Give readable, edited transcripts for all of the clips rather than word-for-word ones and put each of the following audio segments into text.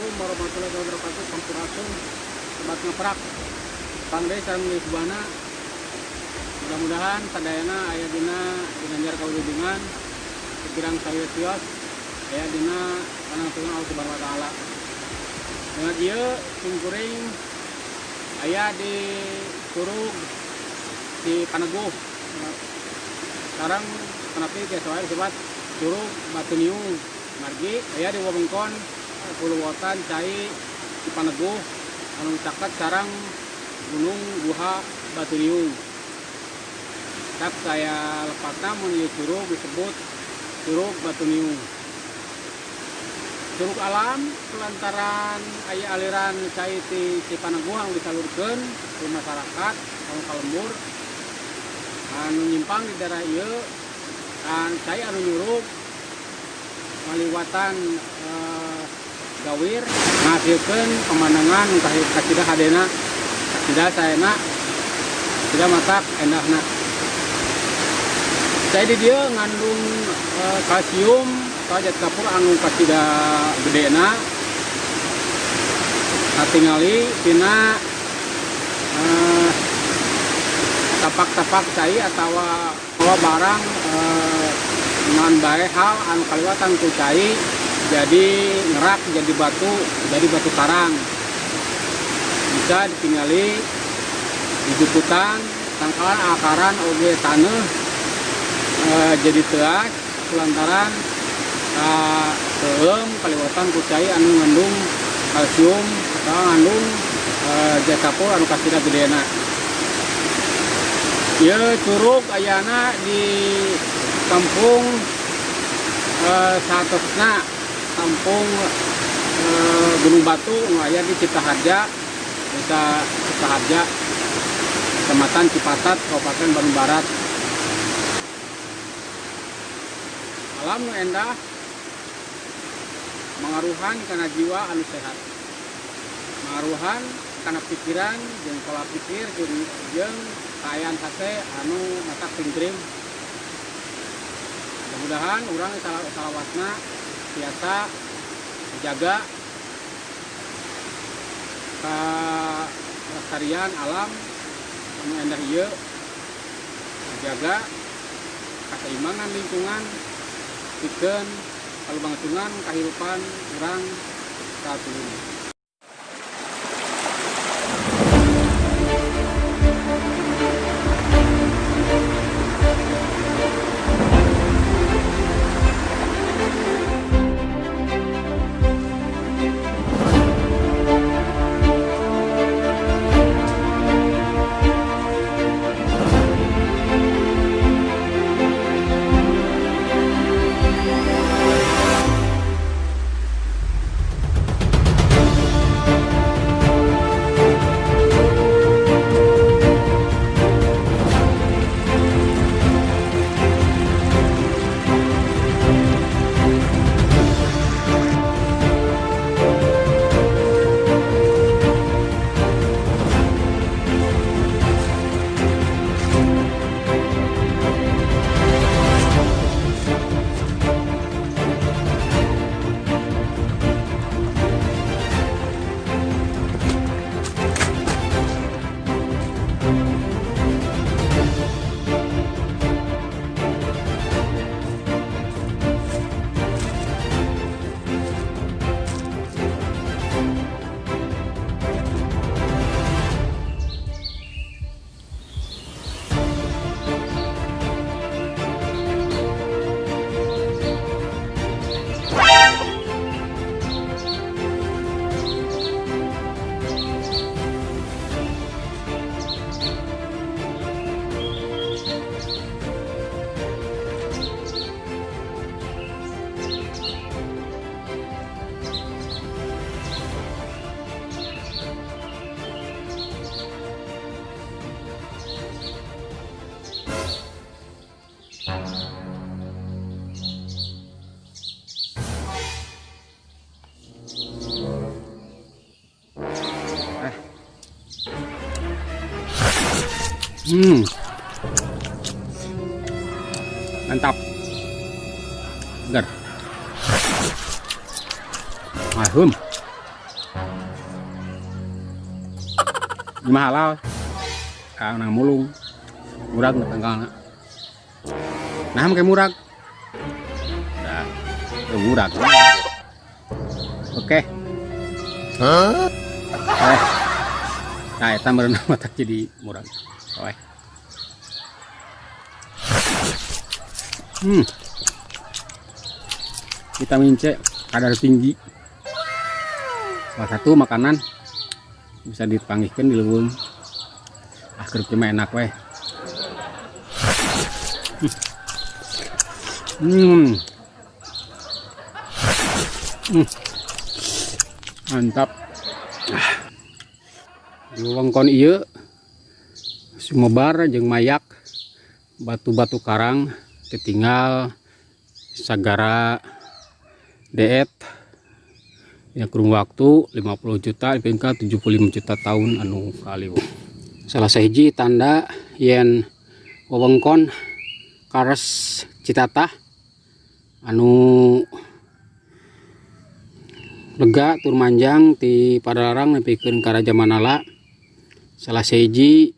Assalamualaikum warahmatullahi wabarakatuh. Sampurasun, Sobat Ngeprak. Pangde sareng Lisbana. Mudah-mudahan sadayana aya dina ginanjar kawilujengan, pikiran sawios aya dina panangtungan Allah Subhanahu wa Taala. Dengan ieu simkuring aya di Curug Cipaneguh. Sekarang kenapa biasa wae disebut Curug Batu Niung. Margi aya di wewengkon Puluwotan Cai Cipaneguh anu caket sareng Gunung Guha Batu Niung. Tak saya lepatna mun ieu curug disebut Curug Batu Niung. Curug alam lantaran aya aliran cai ti Cipaneguh anu disalurkeun ke masyarakat anu ka lembur anu nyimpang di daerah ieu an cai anu nyurug ngaliwatan gawir ngahasilkeun pemandangan nu kacida hadena, kacida saena, kacida matak endahna. Cai di dieu ngandung kalsium atau zat kapur anu kacida gedena, katingali tina tapak-tapak cai atawa barang naon bae hal anu kaliwatan ku cai jadi ngerak, jadi batu, jadi batu karang. Bisa ditinggali di juputan tangkalan akaran oge taneuh jadi teas lantaran keueum kaliwatan ku cai anu ngandung kalsium atau ngandung zat kapur anu kacida gedena. Ieu curug ayana di kampung satosna kampung Gunung Batu nu aya di Ciptaharja, Desa Ciptaharja, Kecamatan Cipatat, Kabupaten Bandung Barat. Alam nu endah mangaruhan kana jiwa anu sehat, mangaruhan kana pikiran jeung pola pikir jeung kaayaan hate anu matak tingkring. Mudah-mudahan urang salawasna tiasa jaga kelestarian alam anu endah ieu, jaga keseimbangan lingkungan pikeun kalubangsungan kahirupan urang satuluyna. Mantap. Segar. Ahum. Ini mah halal. Ka mulung. Murag na tanggalna. Nah, make murag. Dah, murag. Oke. Hah? Eh. Nah, eta meureun matak jadi murag. Oke. Vitamin C kadar tinggi. Salah satu makanan bisa dipanggihkan di leuweung. Ah, kerupuk mah enak weh. Mantap. Di wewengkon ieu sumebar jeung mayak batu-batu karang tertinggal sagara deet ya kurun waktu 50 juta hingga 75 juta tahun anu kaliwat. Salah sahiji tanda yen wewengkon Karst Citatah anu lega tur manjang ti Padalarang nepikeun ka Rajamanala, salah sahiji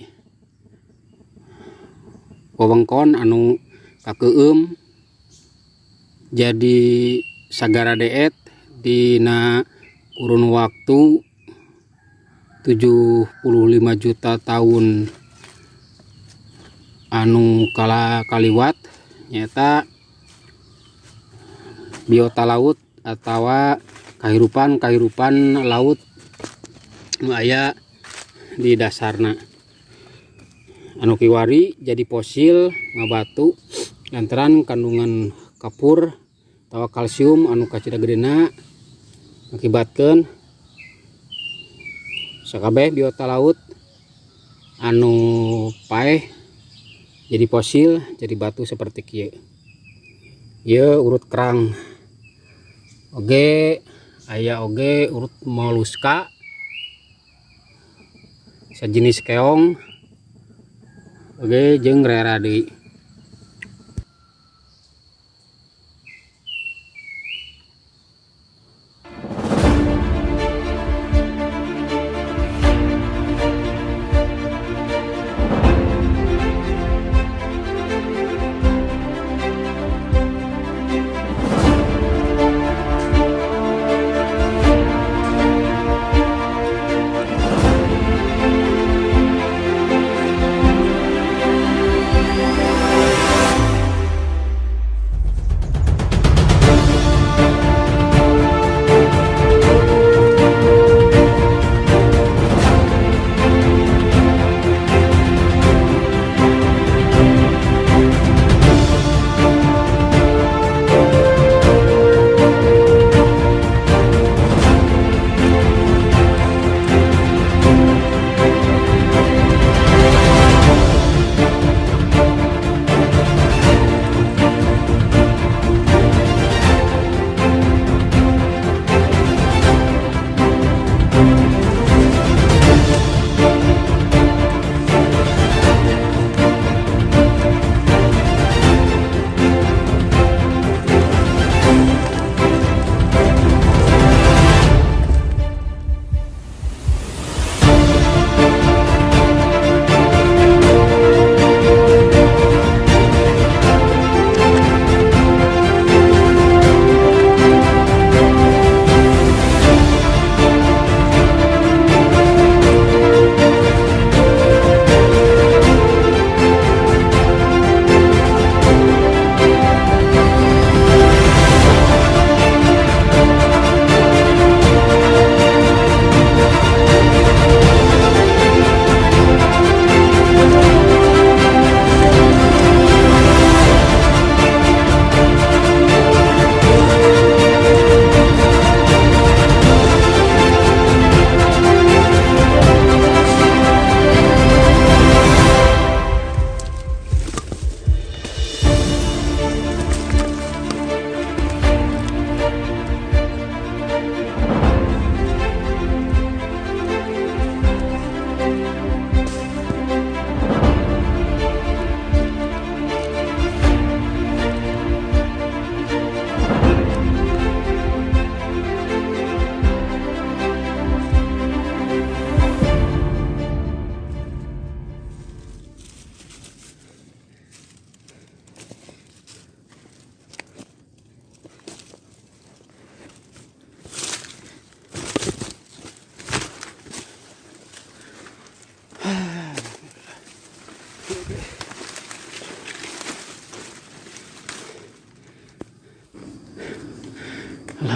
wewengkon anu kakeueum jadi sagara deet dina kurun waktu 75 juta tahun anu kala kaliwat, nyata biota laut atawa kahirupan-kahirupan laut nu aya di dasarna anu kiwari jadi fosil ngabatu lantaran kandungan kapur atawa kalsium anu kacida gedena ngakibatkeun sakabeh biota laut anu paeh jadi fosil jadi batu seperti kieu. Ieu urut kerang oge aya oge urut moluska sejenis keong oge jeung rera deui.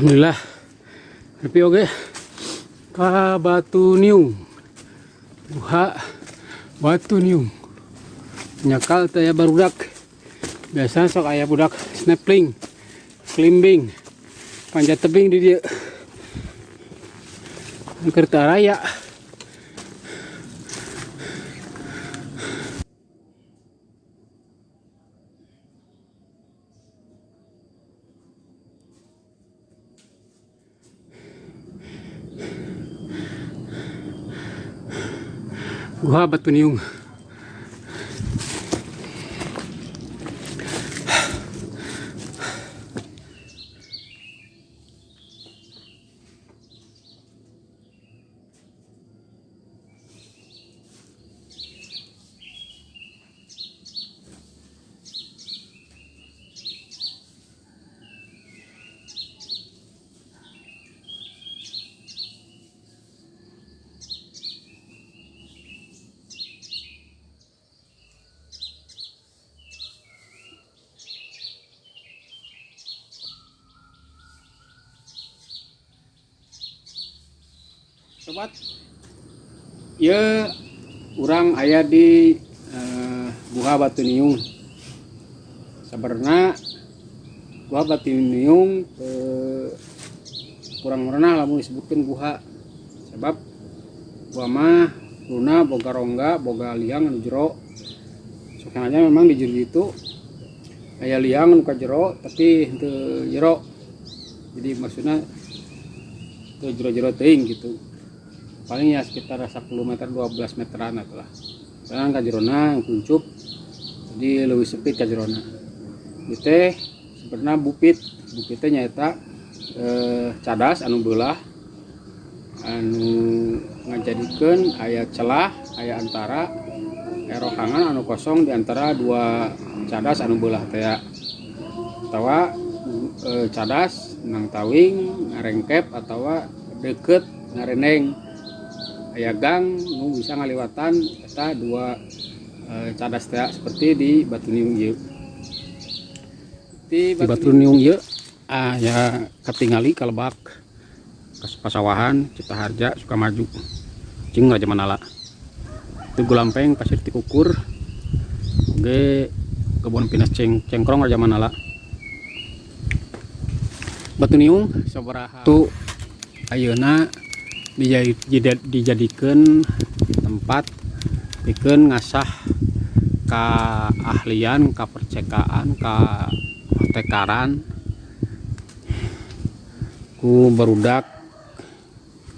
Alhamdulillah. Tapi oke ka Batu Niung. Guha Batu Niung. Nyakal teh aya barudak. Biasa sok aya budak snapling, climbing, panjat tebing di dieu. Keur teu araya. Guha Batu Niung. Sobat, ya urang aya di Guha Batu Niung. Sabarna Guha Batu Niung kurang merenah lamun disebutkeun guha. Sebab gua mah luna boga rongga, boga liang anu jero. Soalnya memang di jero itu aya liang anu ka jero tapi henteu jero. Jadi maksudnya teu jero-jero teuing gitu. Paling ya sekitar 10 meter 12 meteran atulah. Sekarang ka jerona kuncup jadi leuwih sempit ka jerona. Ieu teh sebenarnya bukit, bukit teh nyaeta cadas anu beulah anu ngajadikeun aya celah, aya antara rohangan anu kosong di antara dua cadas anu beulah teh atawa cadas nang tawing ngarengkep atawa deket ngareneng aya gang nu bisa ngaliwatan eta dua cadas teh seperti di Batu Niung ieu. Di Batu Niung ieu aya katingali kalebak pasawahan Citaharja Sukamaju jeung Raja Manala. Itu Gulampeng Pasir Tikukur oge Kebon Pinus Cengkrong Raja Manala. Batu Niung sabaraha tu ayeuna dijadikeun tempat pikeun ngasah keahlian, kapercekaan, kaotekaran ku barudak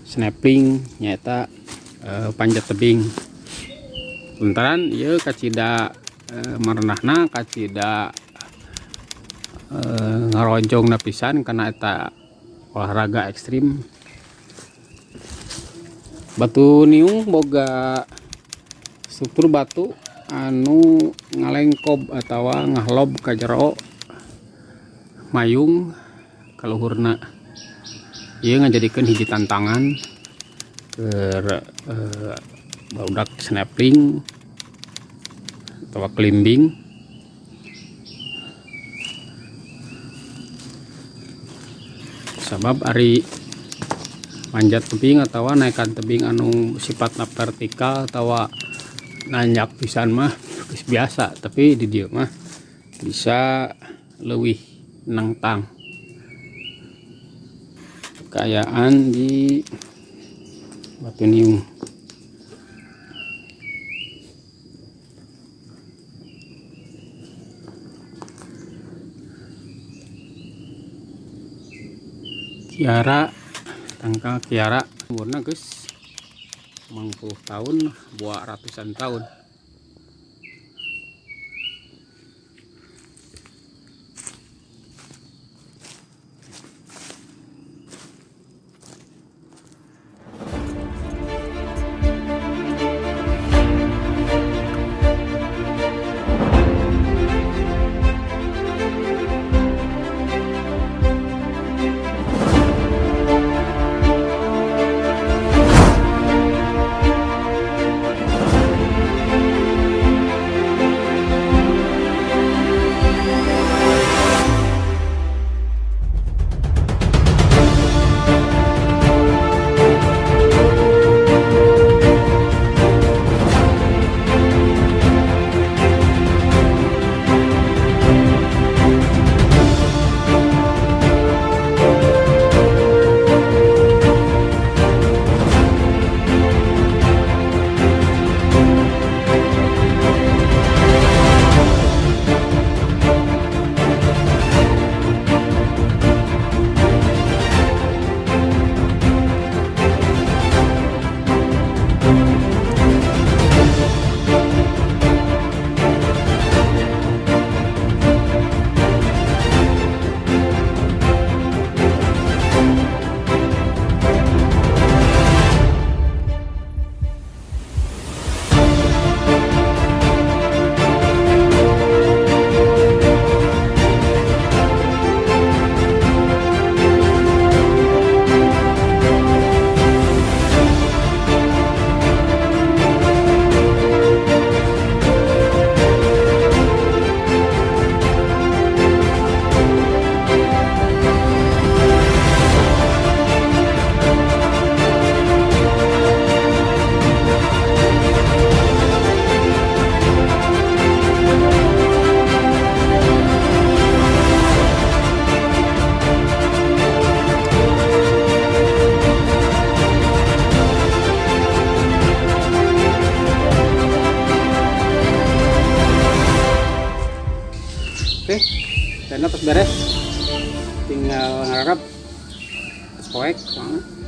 snapling nyaeta panjat tebing. Lantaran ieu kacida marenahna kacida ngaronjongna pisan kana eta olahraga ekstrim. Batu Niung boga struktur batu anu ngalengkob atawa ngahlob ka jero mayung kaluhurna. Ieu ngajadikeun hiji tantangan keur barudak snapling atawa climbing. Sabab ari manjat tebing atawa naikan tebing anu sifatna vertikal atawa nanjak pisan mah geus biasa, tapi di dieu mah bisa leuwih nangtang. Kekayaan di Batu Niung. Kiara tangkal kiara umurna geus 50 tahun, buah ratusan tahun. Ayeuna tos beres, tinggal ngararap, tos poek soalnya.